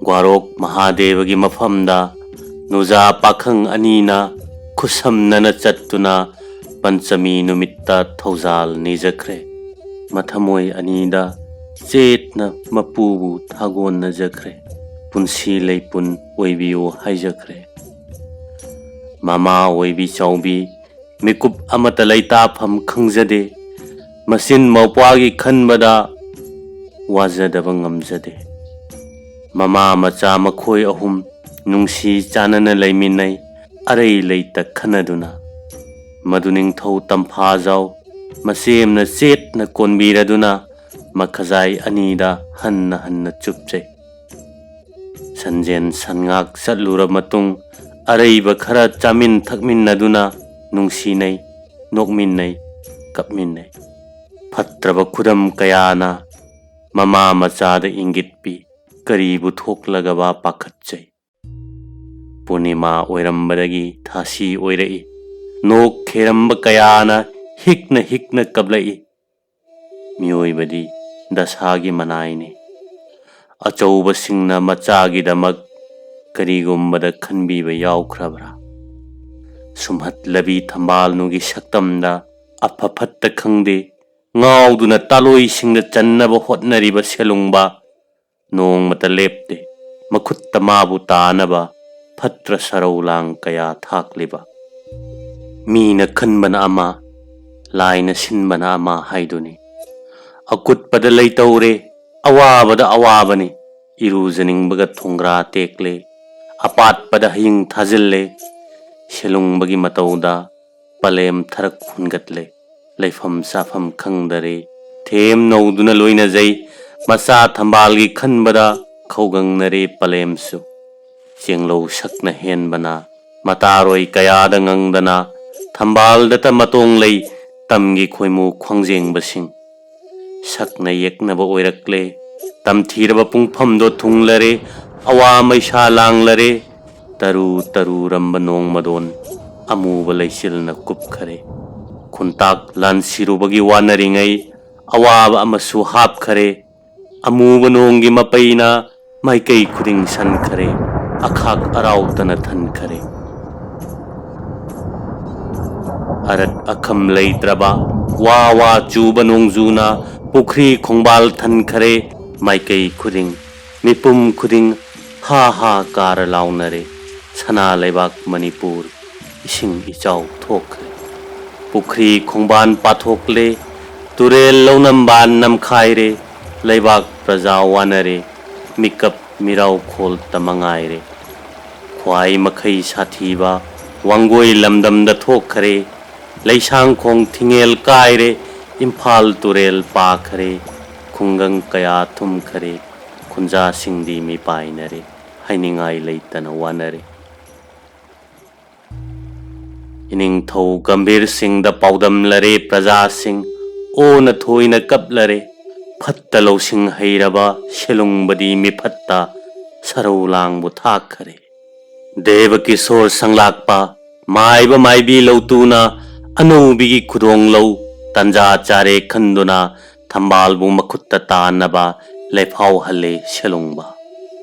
ꯒ꯭ꯋꯥꯔꯣꯛ ꯃꯍꯥꯗꯦꯕꯒꯤ ꯃꯐꯝꯗ ꯅꯨꯖꯥ ꯄꯥꯈꯪ ꯑꯅꯤꯅ ꯈꯨꯠꯁꯝꯅꯅ ꯆꯠꯇꯨꯅ ꯄꯟꯆꯃꯤ ꯅꯨꯃꯤꯠꯇ ꯊꯧꯖꯥꯜ ꯅꯤꯖꯈ꯭ꯔꯦ꯫ ꯃꯊꯃꯣꯏ ꯑꯅꯤꯗ ꯆꯦꯠꯅ ꯃꯄꯨꯕꯨ ꯊꯥꯒꯣꯟꯅꯖꯈ꯭ꯔꯦ꯫ ꯄꯨꯟꯁꯤ ꯂꯩꯄꯨꯟ ꯑꯣꯏꯕꯤꯌꯨ ꯍꯥꯏꯖꯈ꯭ꯔꯦ꯫ ꯃꯃꯥ ꯑꯣꯏꯕꯤ ꯆꯥꯎꯕꯤ ꯃꯤꯀꯨꯞ ꯑꯃꯠꯇ ꯂꯩꯇꯥꯐꯝ ꯈꯪꯖꯗꯦ꯫ ꯃꯆꯤꯟ ꯃꯧꯄ꯭ꯋꯥꯒꯤ ꯈꯟꯕꯗ ꯋꯥꯖꯗꯕ ꯉꯝꯖꯗꯦ꯫ ꯃꯃꯥ ꯃꯆꯥ ꯃꯈꯣꯏ ꯑꯍꯨꯝ ꯅꯨꯡꯁꯤ ꯆꯥꯟꯅꯅ ꯂꯩꯃꯤꯟꯅꯩ, ꯑꯔꯩ ꯂꯩꯇ ꯈꯟꯅꯗꯨꯅ꯫ ꯃꯗꯨ ꯅꯤꯡꯊꯧ ꯇꯝꯐꯥꯖꯥꯎ ꯃꯆꯦꯝꯅ ꯆꯦꯠꯅ ꯀꯣꯟꯕꯤꯔꯗꯨꯅ ꯃꯈꯖꯥꯏ ꯑꯅꯤꯗ ꯍꯟꯅ ꯍꯟꯅ ꯆꯨꯞꯆꯩ꯫ ꯁꯟꯖꯦꯟ ꯁꯟꯉꯥꯛ ꯆꯠꯂꯨꯔ ꯃꯇꯨꯡ ꯑꯔꯩꯕ ꯈꯔ ꯆꯥꯃꯤꯟ ꯊꯛꯃꯤꯟꯅꯗꯨꯅ ꯅꯨꯡꯁꯤꯅꯩ, ꯅꯣꯛꯃꯤꯟꯅꯩ, ꯀꯞꯃꯤꯟꯅꯩ꯫ ꯐꯠꯇ꯭ꯔꯕ ꯈꯨꯗꯝ ꯀꯌꯥꯅ ꯃꯃꯥ ꯃꯆꯥꯗ ꯏꯪꯒꯤꯠ ꯄꯤ꯫ ꯀꯔꯤꯕꯨ ꯊꯣꯛꯂꯒꯕ ꯄꯥꯈꯠꯆꯩ꯫ ꯄꯨꯔꯅꯤꯃꯥ ꯑꯣꯏꯔꯝꯕꯗꯒꯤ ꯊꯥꯁꯤ ꯑꯣꯏꯔꯛꯏ꯫ ꯅꯣꯛ ꯈꯦꯔꯝꯕ ꯀꯌꯥꯅ ꯍꯤꯛꯅ ꯍꯤꯛꯅ ꯀꯞꯂꯛꯏ꯫ ꯃꯤꯑꯣꯏꯕꯗꯤ ꯗꯁꯥꯒꯤ ꯃꯅꯥꯏꯅꯤ꯫ ꯑꯆꯧꯕꯁꯤꯡꯅ ꯃꯆꯥꯒꯤꯗꯃꯛ ꯀꯔꯤꯒꯨꯝꯕꯗ ꯈꯟꯕꯤꯕ ꯌꯥꯎꯈ꯭ꯔꯕ꯭ꯔꯥ? ꯁꯨꯝꯍꯠꯂꯕꯤ ꯊꯝꯕꯥꯜꯅꯨꯒꯤ ꯁꯛꯇꯝꯗ ꯑꯐ ꯐꯠꯇ ꯈꯪꯗꯦ, ꯉꯥꯎꯗꯨꯅ ꯇꯥꯂꯣꯏꯁꯤꯡꯗ ꯆꯟꯅꯕ ꯍꯣꯠꯅꯔꯤꯕ ꯁꯦꯂꯨꯡꯕ ꯅꯣꯡꯃꯇ ꯂꯦꯞꯇꯦ꯫ ꯃꯈꯨꯠꯇ ꯃꯥꯕꯨ ꯇꯥꯅꯕ ꯐꯠꯇ꯭ꯔ ꯁꯔꯧ ꯂꯥꯡ ꯀꯌꯥ ꯊꯥꯛꯂꯤꯕ꯫ ꯃꯤꯅ ꯈꯟꯕꯅ ꯑꯃ, ꯂꯥꯏꯅ ꯁꯤꯟꯕꯅ ꯑꯃ ꯍꯥꯏꯗꯨꯅꯤ꯫ ꯑꯀꯨꯠꯄꯗ ꯂꯩꯇꯧꯔꯦ, ꯑꯋꯥꯕꯗ ꯑꯋꯥꯕꯅꯤ꯫ ꯏꯔꯨꯖꯅꯤꯡꯕꯒ ꯊꯣꯡꯒ꯭ꯔꯥ ꯇꯦꯛꯂꯦ, ꯑꯄꯥꯠꯄꯗ ꯍꯌꯤꯡ ꯊꯥꯖꯤꯜꯂꯦ꯫ ꯁꯦꯂꯨꯡꯕꯒꯤ ꯃꯇꯧꯗ ꯄꯂꯦꯝ ꯊꯔꯛ ꯍꯨꯟꯒꯠꯂꯦ꯫ ꯂꯩꯐꯝ ꯆꯥꯐꯝ ꯈꯪꯗꯔꯦ꯫ ꯊꯦꯝ ꯅꯧꯗꯨꯅ ꯂꯣꯏꯅꯖꯩ꯫ ꯃꯆꯥ ꯊꯝꯕꯥꯜꯒꯤ ꯈꯟꯕꯗ ꯈꯧꯒꯪꯅꯔꯦ ꯄꯂꯦꯝꯁꯨ꯫ ꯆꯦꯡꯂꯧ ꯁꯛꯅ ꯍꯦꯟꯕꯅ ꯃꯇꯥꯔꯣꯏ ꯀꯌꯥꯗ ꯉꯪꯗꯅ ꯊꯝꯕꯥꯜꯗꯇ ꯃꯇꯣꯡ ꯂꯩ ꯇꯝꯒꯤ ꯈꯣꯏꯃꯨ ꯈꯣꯡꯖꯦꯡꯕꯁꯤꯡ꯫ ꯁꯛꯅ ꯌꯦꯛꯅꯕ ꯑꯣꯏꯔꯛꯂꯦ꯫ ꯇꯝꯊꯤꯔꯕ ꯄꯨꯡꯐꯝꯗꯣ ꯊꯨꯡꯂꯔꯦ꯫ ꯑꯋꯥ ꯃꯩꯁꯥ ꯂꯥꯡꯂꯔꯦ꯫ ꯇꯔꯨ ꯇꯔꯨꯔꯝꯕ ꯅꯣꯡꯃꯗꯣꯟ ꯑꯃꯨꯕ ꯂꯩꯆꯤꯜꯅ ꯀꯨꯞꯈꯔꯦ꯫ ꯈꯨꯟꯇꯥꯛ ꯂꯥꯟꯁꯤꯔꯨꯕꯒꯤ ꯋꯥꯅꯔꯤꯉꯩ ꯑꯋꯥꯕ ꯑꯃꯁꯨ ꯍꯥꯞꯈꯔꯦ꯫ ꯑꯃꯨꯕ ꯅꯣꯡꯒꯤ ꯃꯄꯩꯅ ꯃꯥꯏꯀꯩ ꯈꯨꯗꯤꯡ ꯁꯟꯈꯔꯦ꯫ ꯑꯈꯥꯛ ꯑꯔꯥꯎꯇꯅ ꯊꯟꯈꯔꯦ꯫ ꯑꯔꯛ ꯑꯈꯝ ꯂꯩꯇ꯭ꯔꯕ ꯋꯥ ꯋꯥ ꯆꯨꯕ ꯅꯣꯡꯖꯨꯅ ꯄꯨꯈ꯭ꯔꯤ ꯈꯣꯡꯕꯥꯜ ꯊꯟꯈꯔꯦ꯫ ꯃꯥꯏꯀꯩ ꯈꯨꯗꯤꯡ, ꯃꯤꯄꯨꯝ ꯈꯨꯗꯤꯡ ꯍꯥ ꯍꯥ ꯀꯥꯔ ꯂꯥꯎꯅꯔꯦ꯫ ꯁꯅꯥ ꯂꯩꯕꯥꯛ ꯃꯅꯤꯄꯨꯔ ꯏꯁꯤꯡ ꯏꯆꯥꯎ ꯊꯣꯛꯈ꯭ꯔꯦ꯫ ꯄꯨꯈ꯭ꯔꯤ ꯈꯣꯡꯕꯥꯟ ꯄꯥꯊꯣꯛꯂꯦ꯫ ꯇꯨꯔꯦꯜ ꯂꯧꯅꯝꯕꯥꯟ ꯅꯝꯈꯥꯏꯔꯦ꯫ ꯂꯩꯕꯥꯛ ꯄ꯭ꯔꯖꯥ ꯋꯥꯅꯔꯦ꯫ ꯃꯤꯀꯞ ꯃꯤꯔꯥꯎ ꯈꯣꯜꯇ ꯃꯉꯥꯏꯔꯦ꯫ ꯈ꯭ꯋꯥꯏ ꯃꯈꯩ ꯁꯥꯊꯤꯕ ꯋꯥꯡꯒꯣꯏ ꯂꯝꯗꯝꯗ ꯊꯣꯛꯈꯔꯦ꯫ ꯂꯩꯁꯥꯡꯈꯣꯡ ꯊꯤꯡꯉꯦꯜ ꯀꯥꯏꯔꯦ꯫ ꯏꯝꯐꯥꯜ ꯇꯨꯔꯦꯜ ꯄꯥꯈꯔꯦ꯫ ꯈꯨꯡꯒꯪ ꯀꯌꯥ ꯊꯨꯝꯈꯔꯦ꯫ ꯈꯨꯟꯖꯥꯁꯤꯡꯗꯤ ꯃꯤꯄꯥꯏꯅꯔꯦ꯫ ꯍꯥꯏꯅꯤꯡꯉꯥꯏ ꯂꯩꯇꯅ ꯋꯥꯅꯔꯦ꯫ ꯏꯅꯤꯡꯊꯧ ꯒꯝꯚꯤꯔ ꯁꯤꯡꯗ ꯄꯥꯎꯗꯝꯂꯔꯦ ꯄ꯭ꯔꯖꯥꯁꯤꯡ꯫ ꯑꯣꯅ ꯊꯣꯏꯅ ꯀꯞꯂꯔꯦ꯫ ꯐꯠꯇ ꯂꯧꯁꯤꯡ ꯍꯩꯔꯕ ꯁꯦꯂꯨꯡꯕꯗꯤ ꯃꯤꯐꯠꯇ ꯁꯔꯧ ꯂꯥꯡꯕꯨ ꯊꯥꯛꯈꯔꯦ꯫ ꯗꯦꯕ ꯀꯤꯁꯣꯔ ꯁꯪꯂꯥꯛꯄ ꯃꯥꯏꯕ ꯃꯥꯏꯕꯤ ꯂꯧꯇꯨꯅ ꯑꯅꯧꯕꯤꯒꯤ ꯈꯨꯗꯣꯡ ꯂꯧ ꯇꯟꯖꯥ ꯆꯥꯔꯦ ꯈꯟꯗꯨꯅ ꯊꯝꯕꯥꯜꯕꯨ ꯃꯈꯨꯠꯇ ꯇꯥꯟꯅꯕ ꯂꯩꯐꯥꯎꯍꯜꯂꯦ ꯁꯦꯂꯨꯡꯕ꯫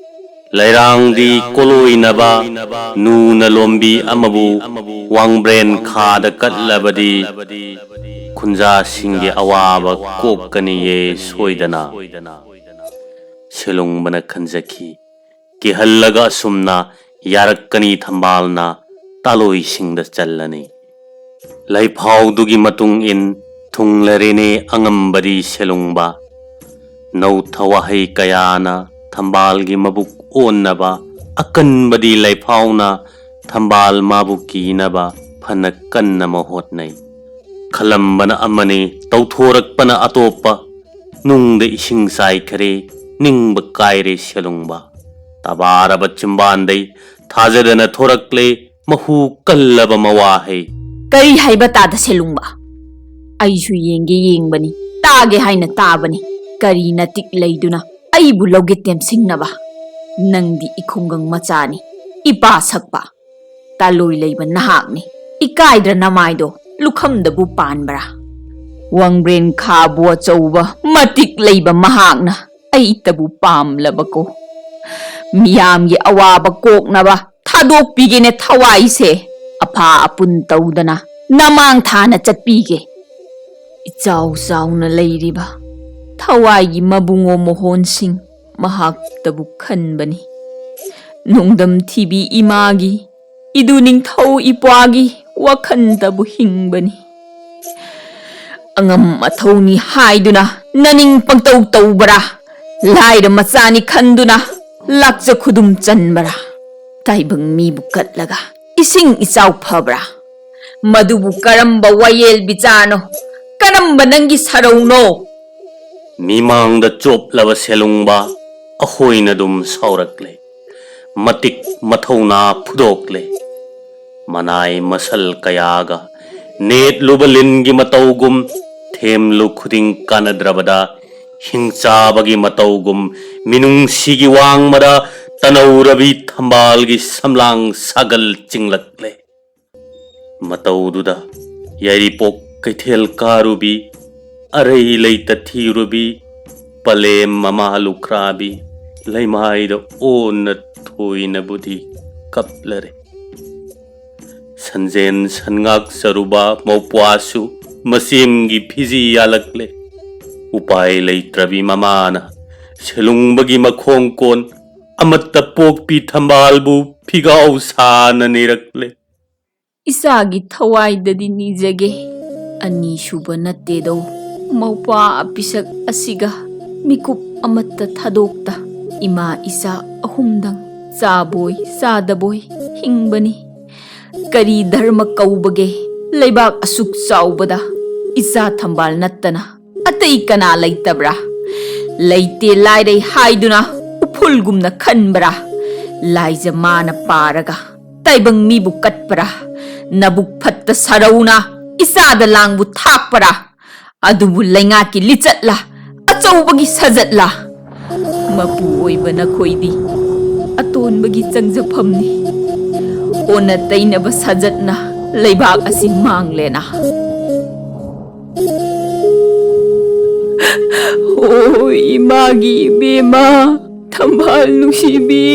ꯂꯩꯔꯥꯡꯗꯤ ꯀꯣꯂꯣꯏꯅꯕ ꯅꯨꯅ ꯂꯣꯝꯕꯤ ꯑꯃꯕꯨ ꯋꯥꯡꯕ꯭ꯔꯦꯟ ꯈꯥꯗ ꯀꯠꯂꯕꯗꯤ ꯈꯨꯟꯖꯥꯁꯤꯡꯒꯤ ꯑꯋꯥꯕ ꯀꯣꯛꯀꯅꯤꯌꯦ ꯁꯣꯏꯗꯅ꯫ ꯁꯦꯂꯨꯡꯕꯅ ꯈꯟꯖꯈꯤ, ꯀꯤꯍꯜꯂꯒ ꯑꯁꯨꯝꯅ ꯌꯥꯔꯛꯀꯅꯤ ꯊꯝꯕꯥꯜꯅ ꯇꯥꯂꯣꯏꯁꯤꯡꯗ ꯆꯜꯂꯅꯤ꯫ ꯂꯩꯐꯥꯎꯗꯨꯒꯤ ꯃꯇꯨꯡ ꯏꯟ ꯊꯨꯡꯂꯔꯦꯅꯦ ꯑꯉꯝꯕꯗꯤ ꯁꯦꯂꯨꯡꯕ꯫ ꯅꯧꯊ ꯋꯥꯍꯩ ꯀꯌꯥꯅ ꯊꯝꯕꯥꯜꯒꯤ ꯃꯕꯨꯛ ꯑꯣꯟꯅꯕ, ꯑꯀꯟꯕꯗꯤ ꯂꯩꯐꯥꯎꯅ ꯊꯝꯕꯥꯜ ꯃꯥꯕꯨ ꯀꯤꯅꯕ ꯐꯅ ꯀꯟꯅ ꯃꯍꯣꯠꯅꯩ꯫ ꯈꯜꯂꯝꯕꯅ ꯑꯃꯅꯤ, ꯇꯧꯊꯣꯔꯛꯄꯅ ꯑꯇꯣꯞꯄ꯫ ꯅꯨꯡꯗ ꯏꯁꯤꯡ ꯆꯥꯏꯈꯔꯦ, ꯅꯤꯡꯕ ꯀꯥꯏꯔꯦ ꯁꯦꯂꯨꯡꯕ꯫ ꯇꯕꯥꯔꯕ ꯆꯤꯝꯕꯥꯟꯗꯩ ꯊꯥꯖꯗꯅ ꯊꯣꯔꯛꯂꯦ ꯃꯍꯨ ꯀꯜꯂꯕ ꯃꯋꯥꯍꯩ꯫ ꯀꯔꯤ ꯍꯥꯏꯕ ꯇꯥꯗ ꯁꯦꯂꯨꯡꯕ? ꯑꯩꯁꯨ ꯌꯦꯡꯒꯦ ꯌꯦꯡꯕꯅꯤ, ꯇꯥꯒꯦ ꯍꯥꯏꯅ ꯇꯥꯕꯅꯤ꯫ ꯀꯔꯤ ꯅꯇꯤꯛ ꯂꯩꯗꯨꯅ ꯑꯩꯕꯨ ꯂꯧꯒꯦ ꯇꯦꯝꯁꯤꯡꯅꯕ? ꯅꯪꯗꯤ ꯏꯈꯨꯡꯒꯪ ꯃꯆꯥꯅꯤ, ꯏꯄꯥ ꯁꯛꯄ꯫ ꯇꯥꯂꯣꯏ ꯂꯩꯕ ꯅꯍꯥꯛꯅꯤ, ꯏꯀꯥꯏꯗ꯭ꯔ ꯅꯃꯥꯏꯗꯣ ꯂꯨꯈꯝꯗꯕꯨ ꯄꯥꯟꯕ꯭ꯔꯥ? ꯋꯥꯡꯕ꯭ꯔꯦꯟ ꯈꯥꯕꯨ ꯑꯆꯧꯕ ꯃꯇꯤꯛ ꯂꯩꯕ ꯃꯍꯥꯛꯅ ꯑꯩꯇꯕꯨ ꯄꯥꯝꯂꯕꯀꯣ꯫ ꯃꯤꯌꯥꯝꯒꯤ ꯑꯋꯥꯕ ꯀꯣꯛꯅꯕ ꯊꯥꯗꯣꯛꯄꯤꯒꯦꯅꯦ ꯊꯋꯥꯏꯁꯦ꯫ ꯑꯐꯥ ꯑꯄꯨꯟ ꯇꯧꯗꯅ ꯅꯃꯥꯡ ꯊꯥꯅ ꯆꯠꯄꯤꯒꯦ꯫ ꯏꯆꯥꯎ ꯆꯥꯎꯅ ꯂꯩꯔꯤꯕ ꯊꯋꯥꯏꯒꯤ ꯃꯕꯨꯡꯉꯣ ꯃꯣꯍꯣꯟꯁꯤꯡ ꯃꯍꯥꯛꯇꯕꯨ ꯈꯟꯕꯅꯤ꯫ ꯅꯣꯡꯗꯝ ꯊꯤꯕꯤ ꯏꯃꯥꯒꯤ, ꯏꯗꯨ ꯅꯤꯡꯊꯧ ꯏꯄ꯭ꯋꯥꯒꯤ ꯋꯥꯈꯟꯗꯕꯨ ꯍꯤꯡꯕꯅꯤ꯫ ꯑꯉꯝ ꯑꯊꯧꯅꯤ ꯍꯥꯏꯗꯨꯅ ꯅꯅꯤꯡ ꯄꯪꯇꯧ ꯇꯧꯕ꯭ꯔꯥ? ꯂꯥꯏꯔ ꯃꯆꯥꯅꯤ ꯈꯟꯗꯨꯅ ꯂꯥꯛꯆ ꯈꯨꯗꯨꯝ ꯆꯟꯕ꯭ꯔꯥ? ꯇꯥꯏꯕꯪ ꯃꯤꯕꯨ ꯀꯠꯂꯒ ꯏꯁꯤꯡ ꯏꯆꯥꯎ ꯐꯕ꯭ꯔꯥ? ꯃꯗꯨꯕꯨ ꯀꯔꯝꯕ ꯋꯥꯌꯦꯜ ꯕꯤꯆꯥꯔꯅꯣ? ꯀꯔꯝꯕ ꯅꯪꯒꯤ ꯁꯔꯧꯅꯣ? ꯃꯤꯃꯥꯡꯗ ꯆꯣꯞꯂꯕ ꯁꯦꯂꯨꯡꯕ ꯑꯍꯣꯏꯅ ꯑꯗꯨꯝ ꯁꯥꯎꯔꯛꯂꯦ꯫ ꯃꯇꯤꯛ ꯃꯊꯧꯅꯥ ꯐꯨꯗꯣꯛꯂꯦ꯫ ꯃꯅꯥꯏ ꯃꯁꯜ ꯀꯌꯥꯒ ꯅꯦꯠꯂꯨꯕ ꯂꯤꯟꯒꯤ ꯃꯇꯧꯒꯨꯝ ꯊꯦꯝꯂꯨ ꯈꯨꯗꯤꯡ ꯀꯥꯟꯅꯗ꯭ꯔꯕꯗ ꯍꯤꯡꯆꯥꯕꯒꯤ ꯃꯇꯧꯒꯨꯝ ꯃꯤꯅꯨꯡꯁꯤꯒꯤ ꯋꯥꯡꯃꯗ ꯇꯅꯧꯔꯕꯤ ꯊꯝꯕꯥꯜꯒꯤ ꯁꯝꯂꯥꯡ ꯁꯥꯒꯜ ꯆꯤꯡꯂꯛꯂꯦ꯫ ꯃꯇꯧꯗꯨꯗ ꯌꯥꯏꯔꯤꯄꯣꯛ ꯀꯩꯊꯦꯜ ꯀꯥꯔꯨꯕꯤ ꯑꯔꯩ ꯂꯩꯇ ꯊꯤꯔꯨꯕꯤ, ꯄꯂꯦꯝ ꯃꯃꯥ ꯂꯨꯈ꯭ꯔꯥꯕꯤ, ꯂꯩꯃꯥꯏꯗ ꯑꯣꯟꯅ ꯊꯣꯏꯅꯕꯨꯗꯤ ꯀꯞꯂꯔꯦ꯫ ꯁꯟꯖꯦꯟ ꯁꯟꯉꯥꯛꯆꯔꯨꯕ ꯃꯧꯄ꯭ꯋꯥꯁꯨ ꯃꯆꯦꯝꯒꯤ ꯐꯤꯖꯤ ꯌꯥꯜꯂꯛꯂꯦ꯫ ꯎꯄꯥꯏ ꯂꯩꯇ꯭ꯔꯕꯤ ꯃꯃꯥꯅ ꯁꯦꯂꯨꯡꯕꯒꯤ ꯃꯈꯣꯡ ꯀꯣꯟ ꯑꯃꯠꯇ ꯄꯣꯛꯄꯤ ꯊꯝꯕꯥꯜꯕꯨ ꯐꯤꯒꯥꯎ ꯁꯥꯅ ꯅꯤꯔꯛꯂꯦ꯫ ꯏꯆꯥꯒꯤ ꯊꯋꯥꯏꯗꯗꯤ ꯅꯤꯖꯒꯦ, ꯑꯅꯤꯁꯨꯕ ꯅꯠꯇꯦꯗꯣ꯫ ꯃꯧꯄ꯭ꯋꯥ ꯑꯄꯤꯁꯛ ꯑꯁꯤꯒ ꯃꯤꯀꯨꯞ ꯑꯃꯠꯇ ꯊꯥꯗꯣꯛꯇ ꯏꯃꯥ ꯏꯆꯥ ꯑꯍꯨꯝꯗꯪ ꯆꯥꯕꯣꯏ ꯆꯥꯗꯕꯣꯏ ꯍꯤꯡꯕꯅꯤ꯫ ꯀꯔꯤ ꯙꯔꯃ ꯀꯧꯕꯒꯦ? ꯂꯩꯕꯥꯛ ꯑꯁꯨꯛ ꯆꯥꯎꯕꯗ ꯏꯆꯥ ꯊꯝꯕꯥꯜ ꯅꯠꯇꯅ ꯑꯇꯩ ꯀꯅꯥ ꯂꯩꯇꯕ꯭ꯔꯥ? ꯂꯩꯇꯦ ꯂꯥꯏꯔꯩ ꯍꯥꯏꯗꯨꯅ ꯎꯐꯨꯜꯒꯨꯝꯅ ꯈꯟꯕ꯭ꯔꯥ? ꯂꯥꯏꯖ ꯃꯥꯅ ꯄꯥꯔꯒ ꯇꯥꯏꯕꯪ ꯃꯤꯕꯨ ꯀꯠꯄ꯭ꯔꯥ? ꯅꯕꯨꯛ ꯐꯠꯇ ꯁꯔꯧꯅ ꯏꯆꯥꯗ ꯂꯥꯡꯕꯨ ꯊꯥꯛꯄ꯭ꯔꯥ? ꯑꯗꯨꯕꯨ ꯂꯩꯉꯥꯛꯀꯤ ꯂꯤꯆꯠꯂ? ꯑꯆꯧꯕꯒꯤ ꯁꯥꯖꯠꯂ? ꯃꯄꯨ ꯑꯣꯏꯕ ꯅꯈꯣꯏꯗꯤ ꯑꯇꯣꯟꯕꯒꯤ ꯆꯪꯖꯐꯝꯅꯤ꯫ ꯑꯣꯟꯅ ꯇꯩꯅꯕ ꯁꯥꯖꯠꯅ ꯂꯩꯕꯥꯛ ꯑꯁꯤ ꯃꯥꯡꯂꯦꯅ꯫ ꯑꯣ ꯏꯃꯥꯒꯤ ꯏꯕꯦꯝꯃ, ꯊꯝꯕꯥꯜ ꯅꯨꯡꯁꯤꯕꯤ,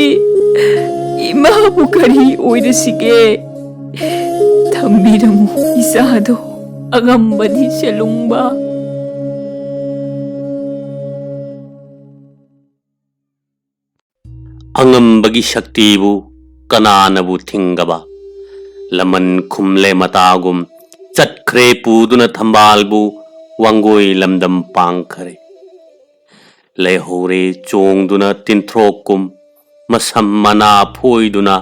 ꯏꯃꯥꯕꯨ ꯀꯔꯤ ꯑꯣꯏꯔꯁꯤꯒꯦ? ꯊꯝꯕꯤꯔꯝꯃꯨ ꯏꯆꯥꯗꯣ, ꯑꯉꯝꯕꯗꯤ ꯁꯦꯂꯨꯡꯕ꯫ ꯑꯉꯝꯕꯒꯤ ꯁꯛꯇꯤꯕꯨ ꯀꯅꯥꯅꯕꯨ ꯊꯤꯡꯒꯕ? ꯂꯃꯟ ꯈꯨꯝꯂꯦ ꯃꯇꯥꯒꯨꯝ, ꯆꯠꯈ꯭ꯔꯦ ꯄꯨꯗꯨꯅ ꯊꯝꯕꯥꯜꯕꯨ, ꯋꯥꯡꯒꯣꯏ ꯂꯝꯗꯝ ꯄꯥꯡꯈꯔꯦ꯫ ꯂꯩꯍꯧꯔꯦ ꯆꯣꯡꯗꯨꯅ ꯇꯤꯟꯊ꯭ꯔꯣꯛꯀꯨꯝ, ꯃꯁꯝ ꯃꯅꯥ ꯐꯣꯏꯗꯨꯅ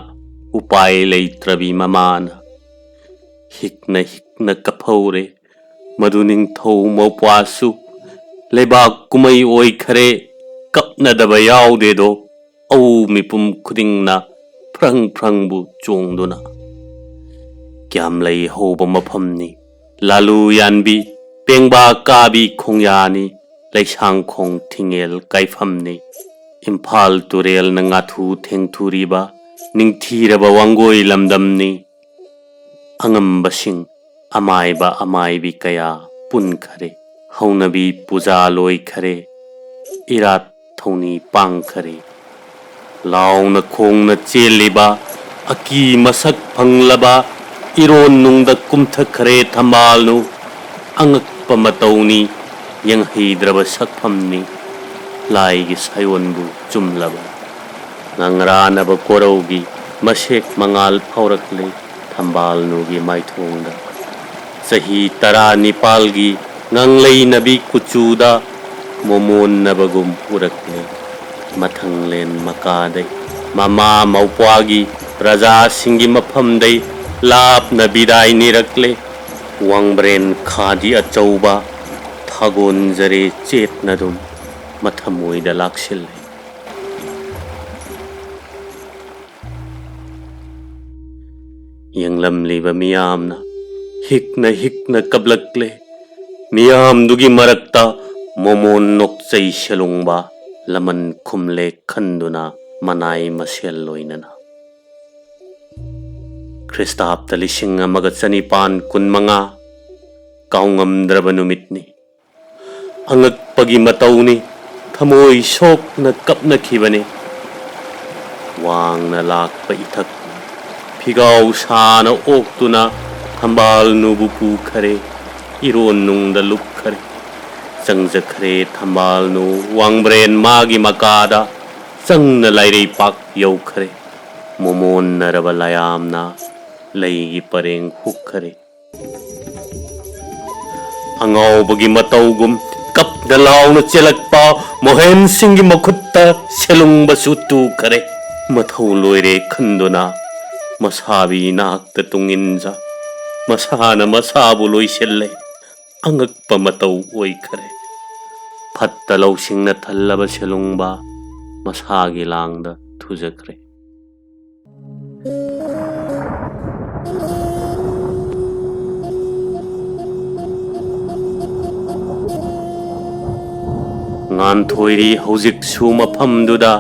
ꯎꯄꯥꯏ ꯂꯩꯇ꯭ꯔꯕꯤ ꯃꯃꯥꯅ꯫ ꯍꯤꯛꯅ ꯍꯤꯛꯅ ꯀꯞꯍꯧꯔꯦ ꯃꯗꯨ ꯅꯤꯡꯊꯧ ꯃꯧꯄ꯭ꯋꯥꯁꯨ꯫ ꯂꯩꯕꯥꯛ ꯀꯨꯝꯍꯩ ꯑꯣꯏꯈꯔꯦ, ꯀꯞꯅꯗꯕ ꯌꯥꯎꯗꯦꯗꯣ꯫ ꯑꯎ ꯃꯤꯄꯨꯝ ꯈꯨꯗꯤꯡꯅ ꯐ꯭ꯔꯪ ꯐ꯭ꯔꯪꯕꯨ ꯆꯣꯡꯗꯨꯅ꯫ ꯀ꯭ꯌꯥꯝꯂꯩ ꯍꯧꯕ ꯃꯐꯝꯅꯤ, ꯂꯥꯂꯨ ꯌꯥꯟꯕꯤ, ꯄꯦꯡꯕꯥ ꯀꯥꯕꯤ ꯈꯣꯡꯌꯥꯅꯤ, ꯂꯩꯁꯥꯡꯈꯣꯡ ꯊꯤꯡꯉꯦꯜ ꯀꯥꯏꯐꯝꯅꯤ꯫ ꯏꯝꯐꯥꯜ ꯇꯨꯔꯦꯜꯅ ꯉꯥꯊꯨ ꯊꯦꯡꯊꯨꯔꯤꯕ ꯅꯤꯡꯊꯤꯔꯕ ꯋꯥꯡꯒꯣꯏ ꯂꯝꯗꯝꯅꯤ꯫ ꯑꯉꯝꯕꯁꯤꯡ, ꯑꯃꯥꯏꯕ ꯑꯃꯥꯏꯕꯤ ꯀꯌꯥ ꯄꯨꯟꯈꯔꯦ꯫ ꯍꯧꯅꯕꯤ ꯄꯨꯖꯥ ꯂꯣꯏꯈꯔꯦ, ꯏꯔꯥꯠ ꯊꯧꯅꯤ ꯄꯥꯡꯈꯔꯦ꯫ ꯂꯥꯎꯅ ꯈꯣꯡꯅ ꯆꯦꯜꯂꯤꯕ ꯑꯀꯤ ꯃꯁꯛ ꯐꯪꯂꯕ ꯏꯔꯣꯟ ꯅꯨꯡꯗ ꯀꯨꯝꯊꯈ꯭ꯔꯦ ꯊꯝꯕꯥꯜꯅꯨ꯫ ꯑꯉꯛꯄ ꯃꯇꯧꯅꯤ, ꯌꯦꯡꯍꯩꯗ꯭ꯔꯕ ꯁꯛꯐꯝꯅꯤ꯫ ꯂꯥꯏꯒꯤ ꯁꯥꯌꯣꯟꯕꯨ ꯆꯨꯝꯂꯕ ꯉꯪꯔꯥꯅꯕ ꯀꯣꯔꯧꯒꯤ ꯃꯁꯦꯛ ꯃꯉꯥꯜ ꯐꯥꯎꯔꯛꯂꯦ ꯊꯝꯕꯥꯜꯅꯨꯒꯤ ꯃꯥꯏꯊꯣꯡꯗ꯫ ꯆꯍꯤ ꯇꯔꯥꯅꯤꯄꯥꯜꯒꯤ ꯉꯥꯡꯂꯩꯅꯕꯤ ꯀꯨꯆꯨꯗ ꯃꯣꯃꯣꯟꯅꯕꯒꯨꯝ ꯎꯔꯛꯂꯦ꯫ ꯃꯊꯪꯂꯦꯟ ꯃꯀꯥꯗꯩ, ꯃꯃꯥ ꯃꯧꯄ꯭ꯋꯥꯒꯤ ꯄ꯭ꯔꯖꯥꯁꯤꯡꯒꯤ ꯃꯐꯝꯗꯩ ꯂꯥꯞꯅ ꯕꯤꯗꯥꯏ ꯅꯤꯔꯛꯂꯦ꯫ ꯋꯥꯡꯕ꯭ꯔꯦꯟ ꯈꯥꯗꯤ ꯑꯆꯧꯕ ꯊꯥꯒꯣꯟꯖꯔꯦ ꯆꯦꯠꯅꯗꯨꯝ ꯃꯊꯃꯣꯏꯗ ꯂꯥꯛꯁꯤꯜꯂꯦ꯫ ꯌꯦꯡꯂꯝꯂꯤꯕ ꯃꯤꯌꯥꯝꯅ ꯍꯤꯛꯅ ꯍꯤꯛꯅ ꯀꯞꯂꯛꯂꯦ꯫ ꯃꯤꯌꯥꯝꯗꯨꯒꯤ ꯃꯔꯛꯇ ꯃꯣꯃꯣꯟ ꯅꯣꯛꯆꯩ ꯁꯦꯂꯨꯡꯕ ꯂꯃꯟ ꯈꯨꯝꯂꯦ ꯈꯟꯗꯨꯅ ꯃꯅꯥꯏ ꯃꯁꯦꯜ ꯂꯣꯏꯅꯅ꯫ ꯈ꯭ꯔꯤꯁꯇꯥꯕꯇ ꯂꯤꯁꯤꯡ ꯑꯃꯒ ꯆꯅꯤꯄꯥꯟ ꯀꯨꯟꯃꯉꯥ, ꯀꯥꯎꯉꯝꯗ꯭ꯔꯕ ꯅꯨꯃꯤꯠꯅꯤ꯫ ꯑꯉꯛꯄꯒꯤ ꯃꯇꯧꯅꯤ, ꯊꯃꯣꯏ ꯁꯣꯛꯅ ꯀꯞꯅꯈꯤꯕꯅꯤ꯫ ꯋꯥꯡꯅ ꯂꯥꯛꯄ ꯏꯊꯛ ꯐꯤꯒꯥꯎ ꯁꯥꯅ ꯑꯣꯛꯇꯨꯅ ꯊꯝꯕꯥꯜꯅꯨꯕꯨ ꯄꯨꯈꯔꯦ, ꯏꯔꯣꯟ ꯅꯨꯡꯗ ꯂꯨꯞꯈꯔꯦ꯫ ꯆꯪꯖꯈ꯭ꯔꯦ ꯊꯝꯕꯥꯜꯅꯨ ꯋꯥꯡꯕ꯭ꯔꯦꯟ ꯃꯥꯒꯤ ꯃꯀꯥꯗ, ꯆꯪꯅ ꯂꯥꯏꯔꯩꯄꯥꯛ ꯌꯧꯈꯔꯦ꯫ ꯃꯣꯃꯣꯟꯅꯔꯕ ꯂꯌꯥꯝꯅ ꯂꯩꯒꯤ ꯄꯔꯦꯡ ꯍꯨꯛꯈꯔꯦ꯫ ꯑꯉꯥꯎꯕꯒꯤ ꯃꯇꯧꯒꯨꯝ ꯀꯞꯅ ꯂꯥꯎꯅ ꯆꯦꯜꯂꯛꯄ ꯃꯣꯍꯦꯟ ꯁꯤꯡꯒꯤ ꯃꯈꯨꯠꯇ ꯁꯦꯂꯨꯡꯕꯁꯨ ꯇꯨꯈꯔꯦ꯫ ꯃꯊꯧ ꯂꯣꯏꯔꯦ ꯈꯟꯗꯨꯅ ꯃꯁꯥꯕꯤ ꯅꯥꯛꯇ ꯇꯨꯡꯏꯟꯖ ꯃꯁꯥꯅ ꯃꯁꯥꯕꯨ ꯂꯣꯏꯁꯤꯜꯂꯦ꯫ ꯑꯉꯛꯄ ꯃꯇꯧ ꯑꯣꯏꯈꯔꯦ꯫ ꯐꯠꯇ ꯂꯧꯁꯤꯡꯅ ꯊꯜꯂꯕ ꯁꯦꯂꯨꯡꯕ ꯃꯁꯥꯒꯤ ꯂꯥꯡꯗ ꯊꯨꯖꯈ꯭ꯔꯦ꯫ ꯉꯥꯟꯊꯣꯏꯔꯤ ꯍꯧꯖꯤꯛꯁꯨ ꯃꯐꯝꯗꯨꯗ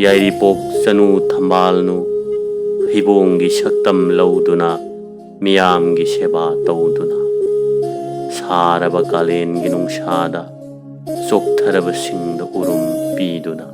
ꯌꯥꯏꯔꯤꯄꯣꯛ ꯆꯅꯨ ꯊꯝꯕꯥꯜꯅꯨ ꯍꯩꯕꯣꯡꯒꯤ ꯁꯛꯇꯝ ꯂꯧꯗꯨꯅ ꯃꯤꯌꯥꯝꯒꯤ ꯁꯦꯕꯥ ꯇꯧꯗꯨꯅ ꯁꯥꯔꯕ ꯀꯥꯂꯦꯟꯒꯤ ꯅꯨꯡꯁꯥꯗ ꯆꯣꯛꯊꯔꯕꯁꯤꯡꯗ ꯎꯔꯨꯝ ꯄꯤꯗꯨꯅ꯫